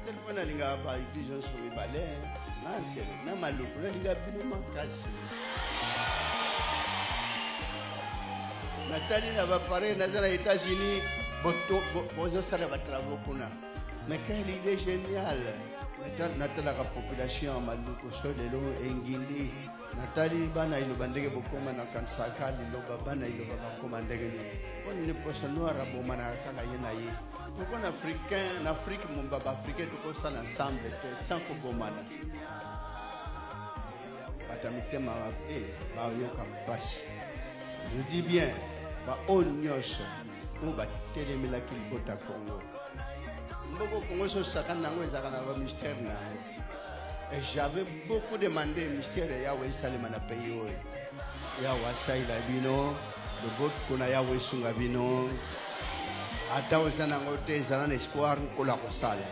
Tel point nalingaka ba eglise nyonso mibale na nsele na maluku nalinga bino makasi. Natali na bapareil naza na États-Unis bozosala ba travaux kuna. Mais quelle idée géniale! Natalaka population ya maluku so lelo engindi Natali bana iloba ndenge bokoma na kanisaka liloba bana iloba bakoma ndenge nini mpo nini poso noir abomanaka kaka ye na ye pourquoi na africain na afrique momba baafricain tokosala ensemble te sans kobomana bato ya mitema mabe bayoka mpasi je dis bien baoyo nyonso oyo batelemelaki libota congo mboko congo so sakana na yango ezalaka na bamystère na yango Et j'avais beaucoup demandé mystère ya Yahweh esalema na pays oyo. Yahweh asalela bino, loboko na Yahweh esunga bino. Ata oza nango te, ezala na espoir Nkolo akosala.